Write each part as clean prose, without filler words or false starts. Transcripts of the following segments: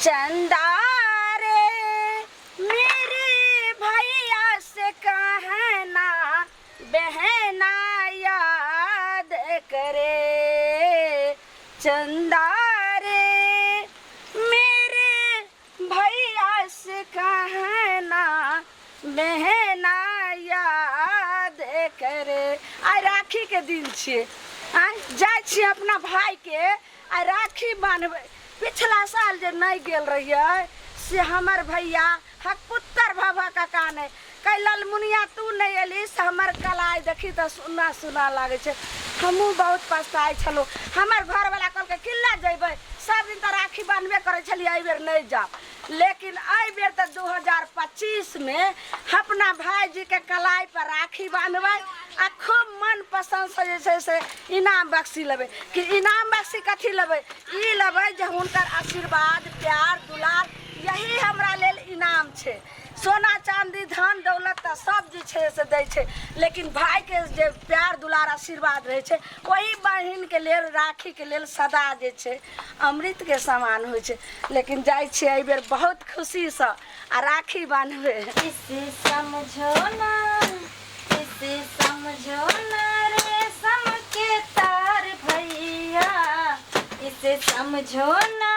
चंदा रे मेरे भैया से कहना बहना याद करे चंदा रे मेरे भैया से कहना बहना याद करे। आइ राखी के दिन छियै, आइ जाइ छियै अपना भाई के आ राखी बान्हबै। पिछला साल जे नहि गेल रहियै से हमर भैया हकपुत्तर भऽ भऽ कऽ कानै, कहै ललमुनिया तू नहि एली से हमर कलाइ देखी तऽ सुना सुना लागै छै। हमहूँ बहुत पछताइ छलहुँ। हमर घरवला कहलकै किल्ला जयबै, सब दिन तऽ राखी बान्हबे करै छलियै, एहिबेर नहि जाउ। लेकिन एहिबेर तऽ 2025 मे अपना भाइजीके कलाइ पर राखी बान्हबै आ खूब मन पसन्दसँ जे छै से इनाम बख्शी लेबै। कि इनाम बख्शी कथी लेबै? ई लेबै जे हुनकर आशीर्वाद प्यार दुलार यही हमरा लेल इनाम छै। सोना चांदी धन दौलत तऽ सब जे छै से दै छै, लेकिन भाइके जे प्यार दुलार आशीर्वाद रहै छै ओही बहिनके लेल राखीके लेल सदा जे छै अमृतके समान होइ छै। लेकिन जाइ छियै एहिबेर बहुत खुशीसँ आ राखी बान्हबै। इसे समझो ना, इसे समझो ना रेशम के तार भैया, इसे समझो ना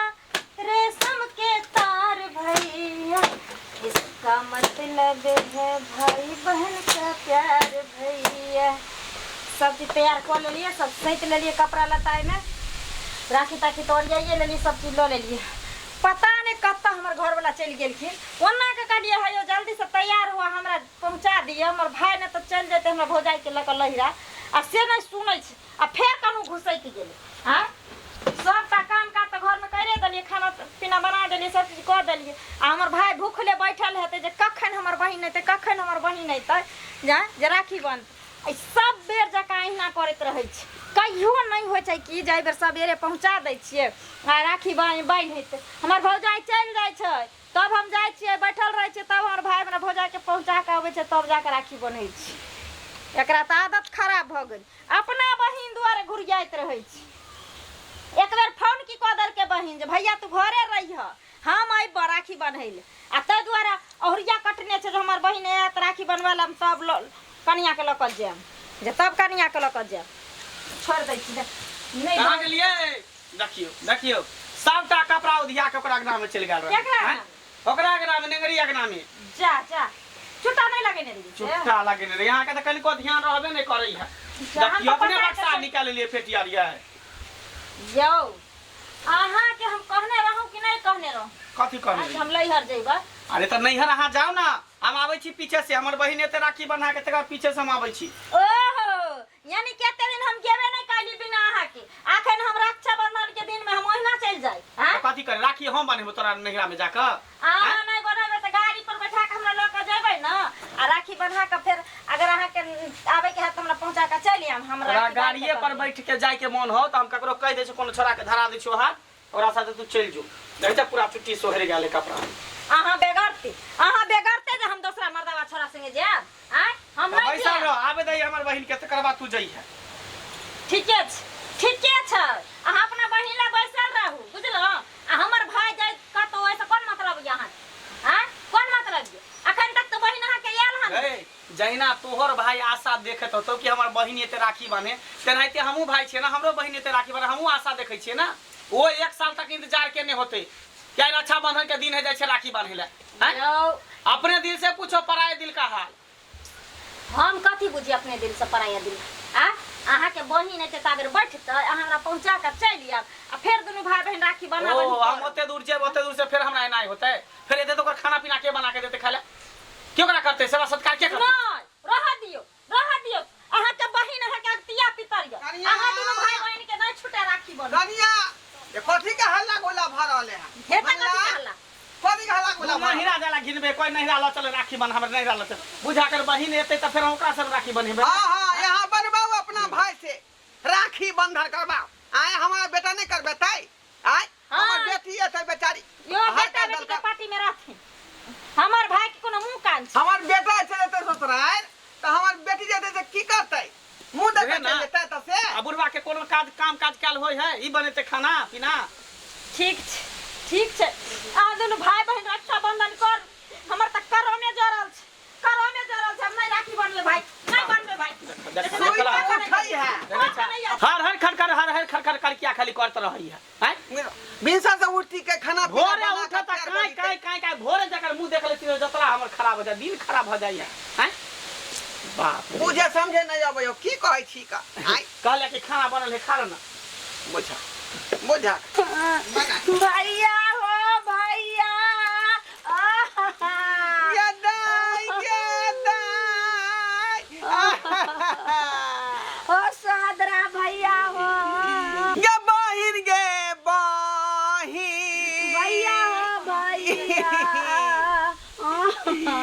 रेशम के तार भैया, इसका मतलब है भाई बहन का प्यार भैया। सब चीज तैयार कऽ लेलियै, सब सैत लेलियै कपड़ा लत्ता, एहिमे राखी ताखी तऽ ओरियाइए लेलियै, सब चीज लऽ लेलियै। पता नहि कतऽ हमर घरवला चलि गेलखिन। ओना कऽ कहलियै हे यौ जल्दीसँ तैयार हुआ, हमरा पहुँचा दिअ, हमर भाय नहि तऽ चलि जेतै हमरा भौजाइके लऽ कऽ लहिरा, आ से नहि सुनै छै आ फेर कनहु घुसकि गेलै। आँय सबटा काम काज तऽ घरमे करिए देलियै, खाना पीना बना देलियै, सब चीज कऽ देलियै, आ हमर भाय भूखले बैठल हेतै जे कखन हमर बहिन अयतै, कखन हमर बहिन अयतै जे जे राखी बन्हतै। एहि सब बेर जकाँ अहिना करैत रहै छै, कहियो नहि होइ छै कि जे एहिबेर सबेरे पहुँचा दै छियै आ राखी बान्हि बान्हि हेतै। हमर भौजाइ चलि जाइ छै तब हम जाइ छियै, बैठल रहै छियै, तब हमर भाय हमरा भौजाइके पहुँचा कऽ अबै छै, तब जाकऽ राखी बन्है छै। एकरा तऽ आदत खराब भऽ गेल, अपना बहिन दुआरे घुरियाइत रहै छै। एक बेर फोन की कऽ देलकै बहिन जे भैया तू घरे रहिह, हम अयबऽ राखी बन्है लए, आ ताहि दुआरे अहुरिया कटने छै जे हमर बहिन आयत राखी बन्हबै लए, हम तब लऽ कनियाके लऽ कऽ जायब, जे तब कनियाके लऽ कऽ जायब। छोड़ि दै छी नहि। कहाँ गेलियै? देखियौ देखियौ, सबटा कपड़ा उधिया के ओकरा अंगना में चलि गेल रहे। केकरा आँय? ओकरा अंगना में, नेंगरी अंगना में। जा जा, चुट्टा नहि लगेने रहियै से? चुट्टा लगेने रहियै। अहाँके तऽ कनिको ध्यान रहबे नहि करै है। जा, हम देखियौ तऽ अपने पता बक्सा कऽ- निकालि लेलियै फेटिया रहियै। यौ अहाँके हम कहने रहूं कि नहि कहने रहूं? कथी कहने आज रहियै? हम लैहर जइबै। अरे तऽ नैहर अहाँ जाउ ने, हम आबै छी पीछे से। हमर बहिन एते राखी बन्हा के तकर पीछे से हम आबै छी। ओहो यानी कि एते दिन हम गेबे नहि कैली बिना अहाँके, अखन हम रक्षाबंधन के दिन में हम ओहिना चलि जाय? आँय? तऽ कथी करे, राखी हम बन्हेबो तोरा नैहरा में जाकऽ? अहाँ नहि बन्हेबै तऽ गाड़ी पर बैठा के हमरा लऽ कऽ जेबै ने, आ राखी बन्हा कऽ फेर अगर अहाँके आबै के हैत तऽ हमरा पहुँचा कऽ चलि आयब, हम तोरा राखी बान्हि कऽ गाड़िए पर तब बैठ के जाय के मन हो तऽ हम ककरो कहि दै छियै, कोनो छोड़ा के धरा दै छियौ हाथ, ओकरा साथे तू चलि जो। देखै छ पूरा चुट्टी सोहरि गेल है कपड़ा। अहाँ बेगरते, अहाँ बेगरते जे हम दोसरा मर्दावा छोड़ा संगे जायब? आँय हम तऽ नहि बैसल जायब। रह, आबे दही हमर बहिन के, तकर बाद तू जइहे। ठीके छै, ठीके छै, अहाँ अपना बहिन लए बैसल रहू, बुझलहुँ? आ हमर भाय जाय कतहु ओहिसँ कोन मतलब यऽ अहाँके? आँय कोन मतलब यऽ? अखन तक तऽ बहिन अहाँके आयल हन। हे, जहिना तोहर भाय आशा देखैत होतौ कि हमर बहिन एते राखी बान्हे, तेनाहिते हमहूँ भाय छियै ने, हमरो बहिन एते राखी बान्हे, हमहूँ आशा देखै छियै ने। ओ एक साल तक इंतजार केने होतै कि आइ रक्षाबंधन के दिन है, जाइ छै राखी बान्हे लए। आँय? यौ अपने दिल से पूछो पराये दिल का हाल। हम कथी बुझी अपने दिल से पराया दिल? आ अहाँके बहिन एते ताबेर बैठतै, अहाँ हमरा पहुँचा कऽ चलि आयब आ फेर दुनू भाय बहिन राखी बन्हा ओ बन्ही हम करब। ओते दूर जेब, ओते दूर से फेर हमरा एनाइ होतै, फेर एते तऽ ओकर खाना पीना के बना के देतै खाय लए, के ओकरा करतै सेवा सत्कार, के करतै? नहि रहऽ दियौ, रहऽ दियौ, अहाँके बहिन अहाँके अगतिया पितर यऽ, कनिया! अहाँ दुनू भाय बहिन के नहि छूटे राखी बन्ह। कनिया, ये कथी के हल्ला गोला भऽ रहले है? हे तऽ कथी के हल्ला? कथी के हल्ला गोला भऽ रहल? नहिरा जाला घिनबे, कोई नहिरा लऽ चले राखी बन, हमर नहिरा लऽ चल। बुझा कर बहिन एतै तऽ फेर हम ओकरा से राखी बन्हेबै। हाँ हाँ, यहाँ बनवाओ अपना भाई से राखी बंधन करवाओ। आय हमारा बेटा नहीं करबेतै? आय हाँ। हमर बेटी एतै बेचारी। यो हर बेटा का बेटी के दलका। पार्टी में रहथिन, हमर भाई के कोनो मुंह कान छै? हमर बेटा चलि जेतै ससुरारि तऽ हमर बेटी जेतै से की करतै? मुंह देख बुझे के ना। चलि जेतै तऽ से। आ बुढ़वा के कोनो काज काम काज कयल होइ है? ई बनेतै खाना पीना? ठीक छै, ठीक छै, अहाँ रहैया आँय भिनसर से उठी के खाना पीना भोरे बना के उठत तैयार काई करी के। काई काई काई भोरे जकर मुंह देख लेती जतरा हमर खराब हो जाए, दिन खराब हो जाइए। आँय बाप रे। बुझे समझे नहीं अबै हो की कहै छी का आय कहले कि खाना बनल है खा लो ना। बुझा बुझा बना। भैया हो भैया, आहा। ये दाई, ये दाई। आहा। हो सोहदरा भैया हो। गे बहिन, गे बहिन। भैया हो भैया। आहा।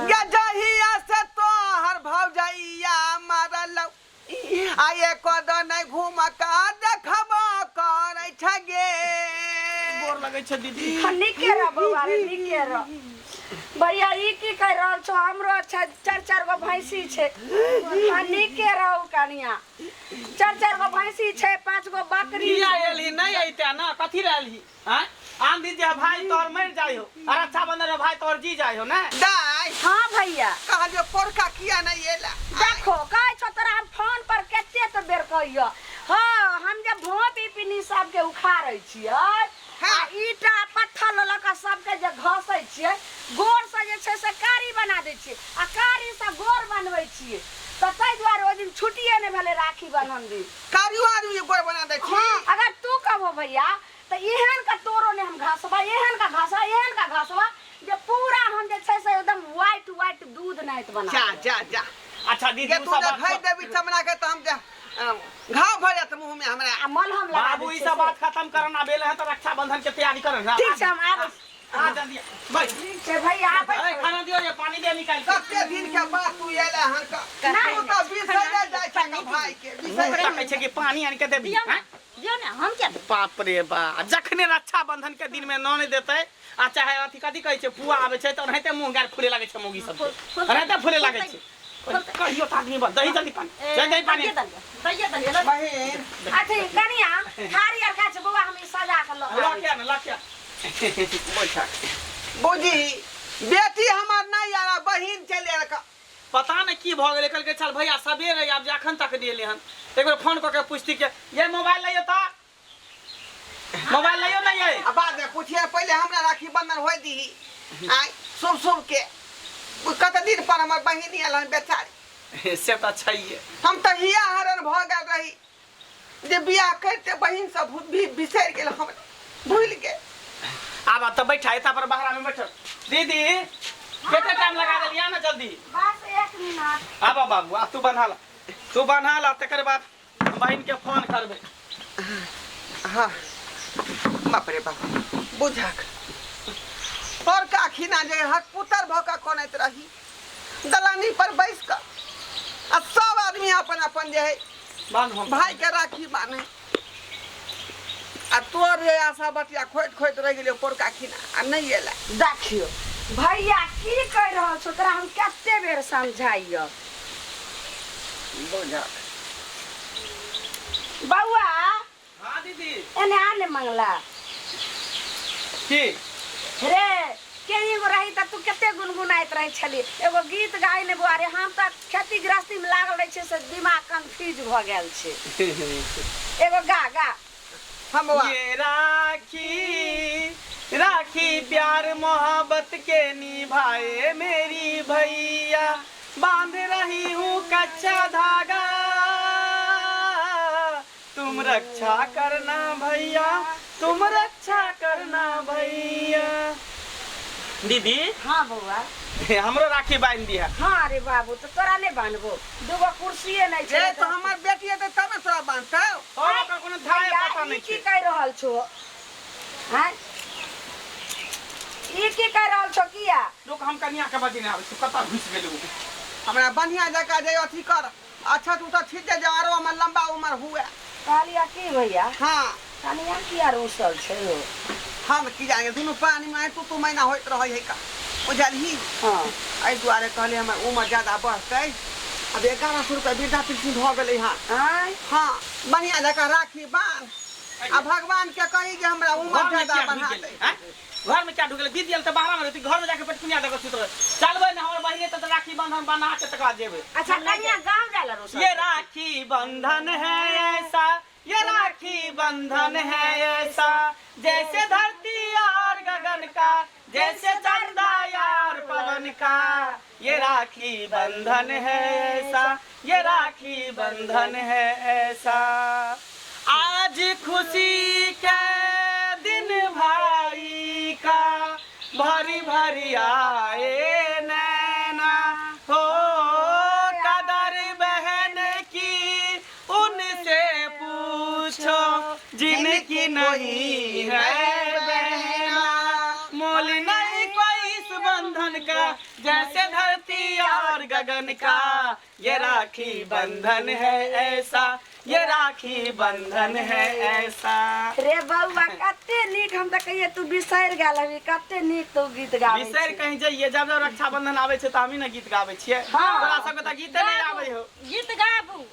गे जहिया से तोहर भौजैया मरल आ एको नहीं घूम का देखबो करै छ गे। गोर लगै छै दीदी। हाँ, नीके रह बौआ रे, नीके रह। भैया ई की कहि रहल छौ? हमरो अच्छा चारि चारि गो भैंसी छै। हाँ, नीके रहू कनिया। चारि चारि गो भैंसी छै, 5 गो बकरी किया छै। एलही? नहीं अइते ना, कथी रे एलही? आँय आन दिन जे भाई तोहर मरि जाइ हो आ रक्षाबंधन में भाई तोहर जी जाइ हो ने। दाई। हाँ भैया। कहलियो पोरका किया नहीं एला? देखो कहै छौ तोरा हम फोन पर कते तो बेर कहियो। हाँ, हम जे भोपी पिनी सबके उखाड़ै छियै आ ईटा पत्थर लऽ कऽ सबके जे घसै छियै, गोर से जे छै से कारी बना दै छियै आ कारी से गोर बनबै छियै, तऽ ताहि दुआरे ओहि दिन छुट्टिए नहि भेलै राखी बन्धन दिन। कारियो आदमी गोर बना दै छी। हाँ, अगर तू कहबो भैया तऽ एहन का तोरो ने हम घसबा, एहन का घसबा, एहन का घसबा जे पूरा हम जे छै से एकदम व्हाइट व्हाइट दूध नाहित बना जा देबै। जा जा। अच्छा दीदी, गे उ तू सब जे बात खाइ देबी चमड़ा के तऽ हम जे घाव भऽ जायत मुँह में हमरा। आ मलहम लगा बाबू दै ई छियै सब से। बात खत्म करना भेल है तऽ रक्षाबंधन के तैयारी करन। ठीक छै, हम आबै छी। आ जल्दी बैठ। ठीक छै भैया, आबै ए, छी। खाना दियो रे, पानी दे निकाल के। कते दिन के बाद तू एले हन का नहीं, तू तऽ बिसरि जाइ छै का भाई के मुँह बिसरि। तकै छै कि पानी आनि के देबी? दियौ ने, आँय? दियौ ने, हम किया देब? बाप रे बा, जखने रक्षाबंधन के दिन में न नहीं देतै आ चाहे अथी कथी कहै छै पुआ आबै छै तऽ ओनाहिते मुँह गार फूले लागै छै मौगी सबके, फूल- ओनाहिते फूले लागै छै। फूलतै। कहियो तऽ आदमी बस दही जल्दी पानी ए, दही दही पानी दैये देलियै, दैये देलियै, लऽ। बहिन। अथी कनिया थारी आर खाइ छै बौआ, हम ई सजा के लऽ लऽ आबै के ने, लऽ के। बैठक बुझी बेटी हमर नहीं आयल बहिन चलि आयल का। पता नहीं की भऽ गेलै, कहलकै चल भैया सबेरे आब जे अखन तक नहि एलै हन। एक बेर फोन कऽ के पुछती के ये मोबाइल लइयो तऽ मोबाइल लइयो ना ये। आ बाद में पूछिए, पहिले हमरा राखी बंधन होय दीही। आय शुभ शुभ के कते दिन पर हमर बहिन आयल हन बेचारी। से तऽ छैहे। हम तऽ हिया हरण भऽ गेल रही जे बियाह करिते बहिन सब भी बिसरि गेल, हमरा भूलि गेल। आब तऽ बैठा एता पर बहरा में बैठल। दीदी कते टाइम लगा देलियै ना जल्दी? बस 1 मिनट। आबा बाबू, आ तू बन्हा ला, तू बन्हा ला, तकर बाद बहिन के फोन करबै। हाँ बाप रे बाप, बुझक बड़का खिना जे हक पुतर भऽ कऽ कनैत रही दलानी पर बैस कऽ आ सब आदमी अपन अपन जे है बान्ह हम। भाई के राखी बान्हे आ तोर जे आशा बतिया खोइत खोइत रहि गेलियो पोरका खिना आ नहीं एला। देखियो भैया की कहि रहल छौ, तोरा हम कते बेर समझाइयो। बुझक बौआ। हाँ दीदी। एने आ ने मंगला। की रे के एगो रही तऽ तू कते गुनगुनाइत रहै छली, एगो गीत गाय ने बौआ रे। हम तऽ खेती गृहस्थी में लागल रहै छियै से दिमाग कंफ्यूज भऽ गेल छै। एगो गा गा। हम बौआ। ये राखी राखी प्यार मोहब्बत के निभाए मेरी भैया, बांध रही हूँ कच्चा धागा, तुम रक्षा करना भैया, तुम रक्षा करना भैया। दीदी। हाँ बौआ। हमरो राखी बांधि दिया। हाँ रे बाबू, तो तोरा नहीं बांधबो, दूगो कुर्सिए नहीं छै। रे तो हमर बेटी हेतै तबे तोरा बांधतौ। और ओकर कोनो धाय भैया, पता ई नहीं की छै। कहि रहल छो? हैं, ई की कहि रहल छो? किया रुक, हम कनिया के बजेने आबै छी, कतऽ घुसि गेलू? हमरा बढ़िया जकाँ जे अथी कर, अच्छा तू तऽ ठीक जे आरो हमर लंबा उमर हुए। कहलिया की भैया? हाँ। कनिया किया रूसल छै हो? हम की जाने, दुनू पानी में तू तू महीना होइत रहै है का बुझलही। हाँ। एहि दुआरे कहले हमर उमर ज्यादा बढ़तै। अब 1100 रुपया वृद्धा पेंशन भऽ गेलै हन। आँय? हाँ, बढ़िया जकाँ राखी बान्ह आ भगवान के कही जे हमरा उमर घर में ज्यादा क्या बढ़ा ढुकि दे। गेलै, आँय? घर में क्या ढुकि गेलै? दीदी आयल तऽ बाहर में रहती, घर में जाके पेटकुनिया दऽ कऽ सुति रहै। चलबै ने हमर बहिने तऽ राखी बंधन बना के तकर बाद जेबै। अच्छा कनिया गाँव जाय ला रूसल ये छै। राखी बंधन है ऐसा, ये राखी बंधन है ऐसा, जैसे धरती और गगन का, जैसे चंदा यार पवन का। ये राखी बंधन है ऐसा, ये राखी बंधन है ऐसा। आज खुशी के दिन भाई का, भरी भरी आए नैना हो। कदर बहन की उनसे पूछो, जिनकी नहीं है बहना। मोल नहीं कोई इस बंधन का, जैसे धरती और गगन का। ये राखी बंधन है ऐसा, ये राखी बंधन है ऐसा। रे बउआ कते नीक, हम तऽ कहिए तू बिसरि गेल हबी, कते नीक तू गीत गाबै बिसरि कहीं जइए, जब जब रक्षाबंधन आबै छै तऽ हमही ने गीत गाबै छियै। हाँ। तोरा सबके तऽ गीते नहि आबै हो। गीत गाबू,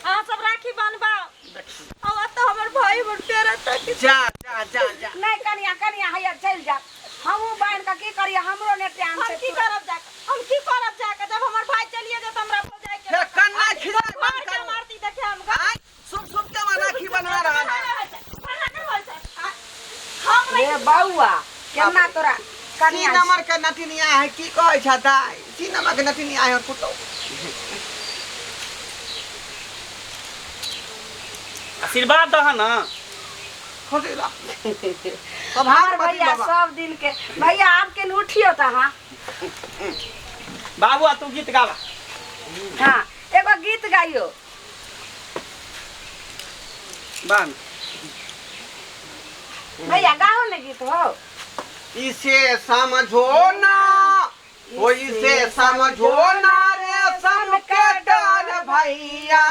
अहाँ सब राखी बान्हबाउ। अब एतऽ हमर भाई हमर प्यारा तक जा जा जा जा। नहि कनिया कनिया हैया चलि जा, हमहूँ बान्हि कऽ की करियै, हमरो नहि टाइम हम छै। की करब जाके, हम की करब जाके, जब हमर भाई चलिए जाए तऽ हमरा भौजाई के हे कन्ना खिलाए बंद मार के करू। मारती देखे हम। आय सुन सुन के हमरा राखी बना रहल है। हम रे बउआ केना तोरा सी कनिया नंबर के नटिनिया है, की कहै छ दाइ? सी नंबर के नटिनिया है पुतौ। आशीर्वाद दह ना। खुशी रह। हमर भैया सब दिन के भैया आपके न उठियो तऽ अहाँ। बाबू आ तू गीत गाबा। हाँ एगो गीत गाइयो। बांध भैया गाओ ने गीत हो। इसे समझो ना, वो इसे समझो ना रे सम के डर भैया,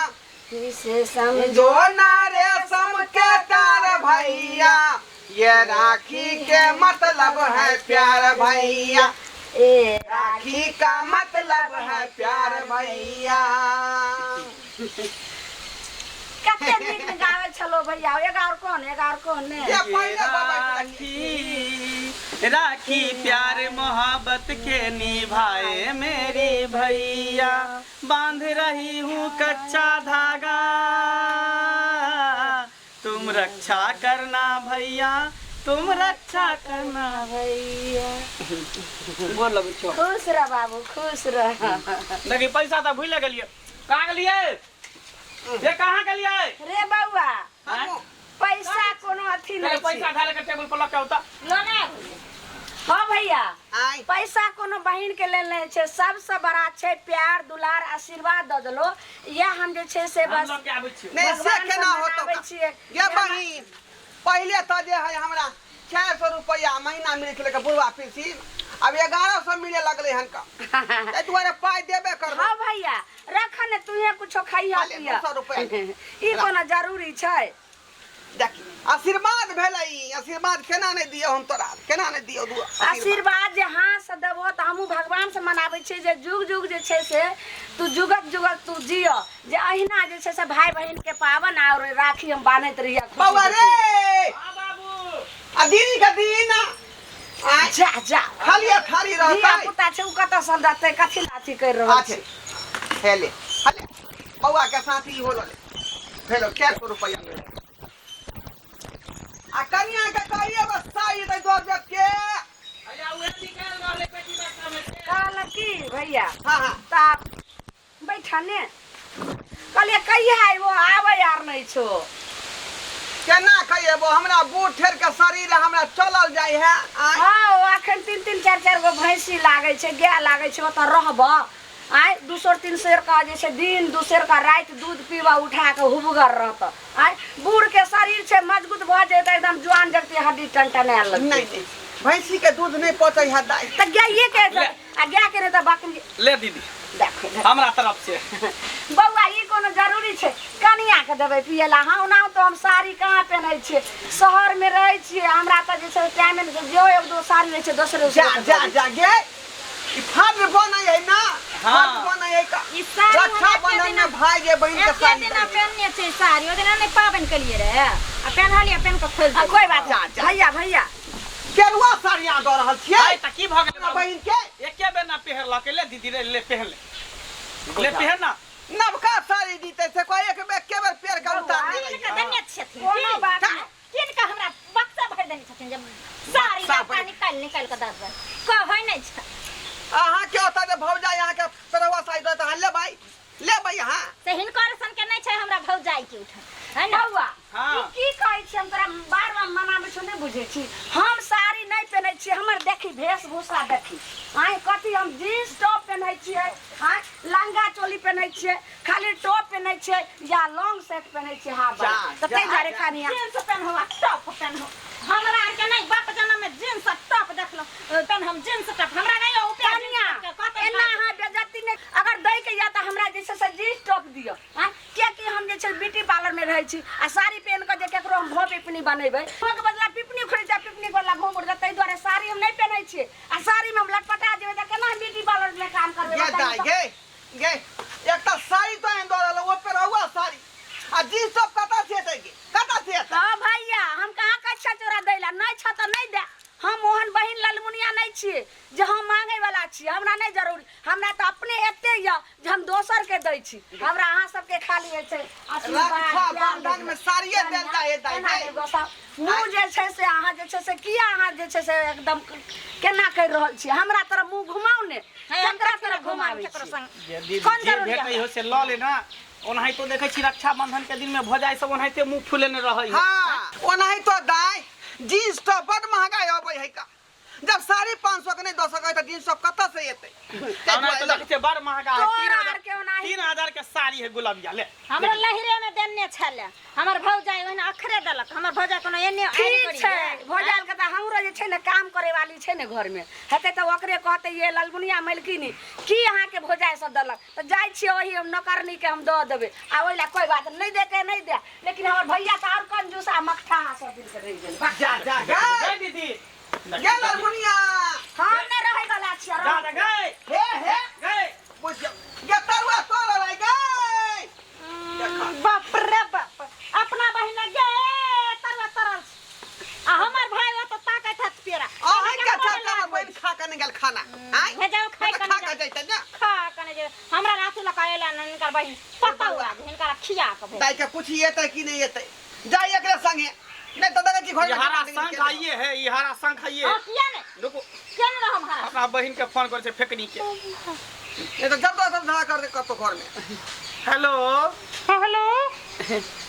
इसे समझो समझो ना रे सम के डर भैया, ये राखी के मतलब है प्यार भैया, ए राखी का मतलब है प्यार भैया। कते नीक ने गाबै छलो भैया। एगो और कोन, एगो और कोन ने? ये पहिले बाबा राखी राखी प्यार मोहब्बत के निभाए मेरे भैया, बांध रही हूँ कच्चा धागा, तुम रक्षा करना भैया, तुम रक्षा करना भैया। गोर लगै छौ। खुश रह बाबू, खुश रह। देखी पैसा तऽ भूलि गेलियै। कहाँ गेलियै ये, कहाँ गेलियै? रे बउआ आँय? पैसा कोनो अथी पहिले नहि पैसा छै। ढाल के टेबुल पर लऽ के औता। लना हाँ भैया आय पैसा कोनो बहिन के लेल नहि छै, सबसँ बड़ा छै प्यार दुलार आशीर्वाद दऽ देलो। इएह हम जे छै से हम बस लऽ के आबै छियौ। नहीं से भगवान केना से होतो मनाबै छियै। ये बहिन, पहिले तऽ जे है हमरा 600 रुपया महीना मिलै छलै बुढ़वा पेंशन, आब 1100 मिले लगलै हन का, ताहि दुआरे पाइ देबे करबै। हाँ भैया रख ने, तूहे कुछो खाइह खाले, पियह। 200 रुपया। ई कोनो जरूरी छै? देखी आशीर्वाद भेलै ई, आशीर्वाद केना नहि दियौ हम तोरा, केना नहि दियौ दू आशीर्वाद जे हाथ से देबो तऽ हमहूँ भगवान से मनाबै छियै जे जुग जुग जे छै से तू जुगत जुगत तू जिय, जे अहिना जे छै से भाई बहिन के पावन और राखी हम बान्हैत रहियै खुशी बौआ खुशी। रे हाँ बाबू। आ दीदी के दीन आय जा जा खाली थारी धिया रहतै। पुता छै उ कतऽ सँ देतै, कथी ला अथी करि रहल अच्छा छै। हेले हेले बौआ के साथी हो ले हेलो 400 रुपया मिले आ कनिया के कहिए बस साई दे दो जब के। भैया उहे निकाल रहलै पेटी बक्सा में से। कहलक की भैया हाँ हाँ ता बैठा ने, कहलियै कहिया अयबो, आबै आर नहि छो। केना कहिएबो, हमरा बूढ़ ठेर के शरीर है, हमरा चलल जाइ है। आय हाँ अखन 3 3 4 4 गो भैंसी लागै छै, गाय लागै छै, ओतऽ रहब आय 200 300 का जे छै दिन 200 का राति दूध पीबा उठा के हुबगर रहत। आय बूढ़ के शरीर छै मजबूत भऽ जेतै एकदम जुआन जगती हड्डी टनटनाए लगतै। नहीं नहीं भैंसी के दूध नहीं पचै है दाइ। तऽ गाये के ले। आ गाय के नहि तऽ बकरी। ले दीदी देखो देखो। हमरा तरफ से। बौआ ई कोनो जरूरी छै कनिया के देबै पियै ला? हाँ ओना तऽ हम साड़ी कहाँ पेन्है छियै, शहर में रहै छियै, हमरा तऽ जे छै टाइम नहि छै, जो एक दो साड़ी रहै छै दोसरे जा जा जा गे ई फर्ज बनै है ना, फर्ज बनै है का। ई साड़ी हम रक्षा एके बंधन दिना में भाई जे बहिन के एके साड़ी दिना दै छै। पेन्हने छै साड़ी, ओहि दिना नहि पाबनि केलियै रहे आ पेन्हलियै, पेन्ह कऽ खोलि आ देलियै। कोई बात जा, नहीं जा। भैया भैया केरुआ साड़ी अहाँ दऽ रहल छियै आइ तऽ की भऽ गेलै अपना बाबू? बहिन के? एके बेर ना पहिरलक। ले दीदी रे, ले पहिर ले, ले पहिर ना। नवका साड़ी दीते से कोई एक बेर के बेर पेड़ के उतार कीन के देने छथिन कोनो बात नहि। कीन के हमरा बक्सा भरि देने छथिन जे साड़ी बक्सा लत्ता भरि- निकालि निकालि के दऽ देबै कहै नहि छै अहाँ के ओतऽ जे भौजाई अहाँ के पेरवा साड़ी दऽ तऽ अहाँ लेबै लेबै अहाँ से हिनकर सन के नहि छै हमरा भौजाई के उठन है ना बौआ हाँ। ई की कहै छी हम तोरा बार बार मनाबै छौ नहि बुझै छी हम साड़ी नहि पहिनै छी हमर देखी वेशभूषा देखी आँय कथी हम जींस टॉप पहिनै छियै आँय लहंगा चोली पहिनै छियै खाली टॉप पहिनै छियै या लॉन्ग शर्ट पहिनै छियै हाफ जा, वाला तऽ जा, ताहि दुआरे जा। कनिया जींस पेन्हू आ टॉप पेन्हू हमरा आरके नहि बाप जनम में जींस आ टॉप देखलहुँ तहन हम जींस टॉप हमरा नहि ओ कनिया एना अहाँ बेज्जती नहि अगर दै के या तऽ हमरा जे छै से जींस टॉप दिअ आँय कियाकि हम जे छै ब्यूटी पार्लर में रहै छी आ साड़ी पहिन कऽ जे केकरो हम भऽ पिपनी बनेबै भऽ के बदला पिपनी उखड़ि जाय पिपनी के बदला भों उड़ जाय ताहि दुआरे साड़ी हम नहि पहिनै छियै आ साड़ी में हम लटपटा जेबै तऽ केना हम ब्यूटी पार्लर में काम करबै गे बताइए दाइ तऽ। गे गे एकटा साड़ी तो आनि दऽ रहल ओ पेरहुआ साड़ी आ जींस सब कतऽ से एतै गे कतऽ से एतै हाँ भैया हम कहाँ कहै छियै तोरा दै ला नहि छह तऽ नहि दे हम ओहन बहिन ललमुनिया नहि छियै जे हम मांगे वाला छियै हमरा नहि जरूरी हमरा तऽ अपने एते यऽ जे हम दोसर के दै छी हमरा अहाँ सबके खाली होइ छै आशीर्वाद, रक्षा प्यार बंधन में साड़िये देल जाइ है दाइ एना गे। नहि गोसा मुँह जे छै से अहाँ जे छै से किया अहाँ जे छै से एकदम केना करि रहल छियै हमरा तरफ मुँह घुमाउ ने केकरा तरफ घुमाबै केकरो छियै संग जे दीदी कोन जे जरूरी भेटै हो से लऽ ले ना ओनाहितो देखै छी रक्षाबंधन के दिन में भऽ जाइ सब ओनाहिते मुँह फुलेने रहै है। हाँ ओनाही तो दाइ जींस तो बड महंगाई अबै है का जब 550 के नहीं दऽ सकै तऽ जींस सब कतऽ से एतै ताहि ओनाहितो दुआरे देखै छियै बड़ महंगा है तोरा तीन हजार आर के ओनाही। 3000 के साड़ी है गुलाबिया ले हमरा लहिरे में देने छले हमर भौजाई ओहिना अखरे देलक हमर भौजाई कोनो एने आरि ठीक करी छै भौजाइल के तऽ हमरो जे छै ने काम करे वाली छै ने घर में हेतै तऽ ओकरे कहतै ये ललमुनिया मलकिनी की अहाँके भौजाइ सब देलक तऽ जाइ छियै ओही हम नौकरनी के हम दऽ देबै आ ओहि लए कोइ बात नहि देके नहि दे लेकिन हमर भैया तऽ आओर कंजूस आ मकठा सब दिन के रहि गेल वाह। जा जा गे गए दीदी गे ललमुनिया हम नहि रहै वाला छियै जा जा गए हे हे गए बुझियौ गे तरुआ तोड़ रहि गे बाप रे बाप अपना बहिन गे तरवा तरल आ हमर भाई ओत ताकैत हत पेरा अहाँ के छक्का में बहिन खा के नहि गेल खाना आँय भेजाओ खाइ तऽ कने खा के जैते ने खा कने जे हमरा रातू लका एला न हिनकर बहिन पता हुआ जे हिनकर खिया के भेज दाइ के पूछी एतै कि नहि एतै जाय एकरे संगे नहि तऽ देखै छी घर ये हरा शंख आइए है ये हरा शंख आइए हां किया ने रुको किया ने हम हरा अपना बहिन के फोन कर छै फेकनी के नहीं तऽ जब तक धरा कर दे कतौ घर में हेलो हेलो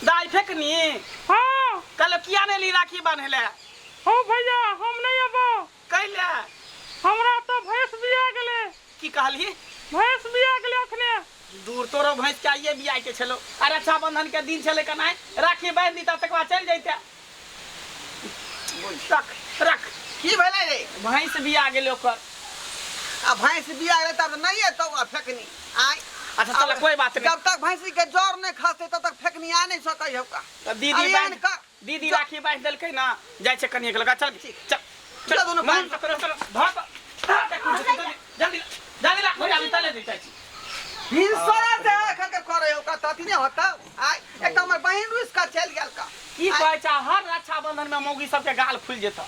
दाई फेकनी हाँ कल किया ने ली राखी बान्हले हो भैया हम नहीं अबो कैले हमरा तो भैंस बिया गेले की कहली भैंस बिया गेले अखने दूर तोरो भैंस के आइए बियाह के छलो आ रक्षाबंधन के दिन छले कनाय राखी बांधि दीता तक बाद चल जैते रख रख की भेलै रे भैंस बिया गेलै ओकर आ भैंस बिया गेलै तब नहि एतौ आ फेकनी आय अच्छा चल कोई बात नहीं जब तक भैंसी के जड़ नहीं खसते तब तक फेकनी आ नहीं सकै हौ का तऽ दीदी अरे बांधि का दीदी राखी बांधि देलकै ना जाइ छै कनिए के लगा चल चल चल दुनू मन से करो चलो भाग भाग जल्दी जल्दी ला हो जाबी तले जाइ छी हिंसरा से एखन के करे हो का तथी नहीं होता आय एक हमर बहिन रुस का चल गेल का की कहै छै हर रक्षाबंधन में मौगी सबके गाल फूल जेतौ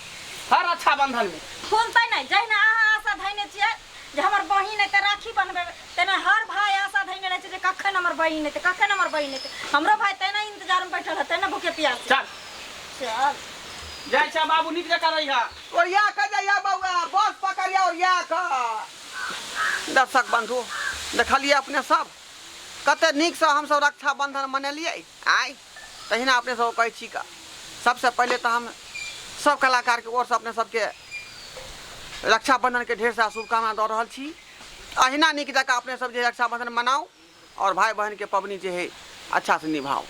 हर रक्षाबंधन में फूलतै नहि जहिना अहाँ आशा धैने छियै जे हमर बहिन एतै राखी बन्हबै तेना हर भाय आशा धैने रहै छै जे कखन हमर बहिन एतै कखन हमर बहिन एतै हमरो भाय तेना इंतजार में बैठल हेतै ने भूखे प्यासे चल चल जाइ छै बाबू नीक जकाँ रहिहा ओरिया के जाइया बौआ बस पकड़िया ओरिया के दर्शक बंधु देखलिए अपने सब कते नीकसँ हमसब रक्षाबंधन मनेलियै आइ तहिना अपने सब कहै छी का सबसँ पहिले तऽ हम सब कलाकारके ओरसँ अपने सबके रक्षाबंधनके ढेर सारा शुभकामना दऽ रहल छी अहिना नीक जकाँ अपने सब जे रक्षाबंधन मनाउ आओर भाय बहिनके पबनी जे है अच्छासँ निभाउ।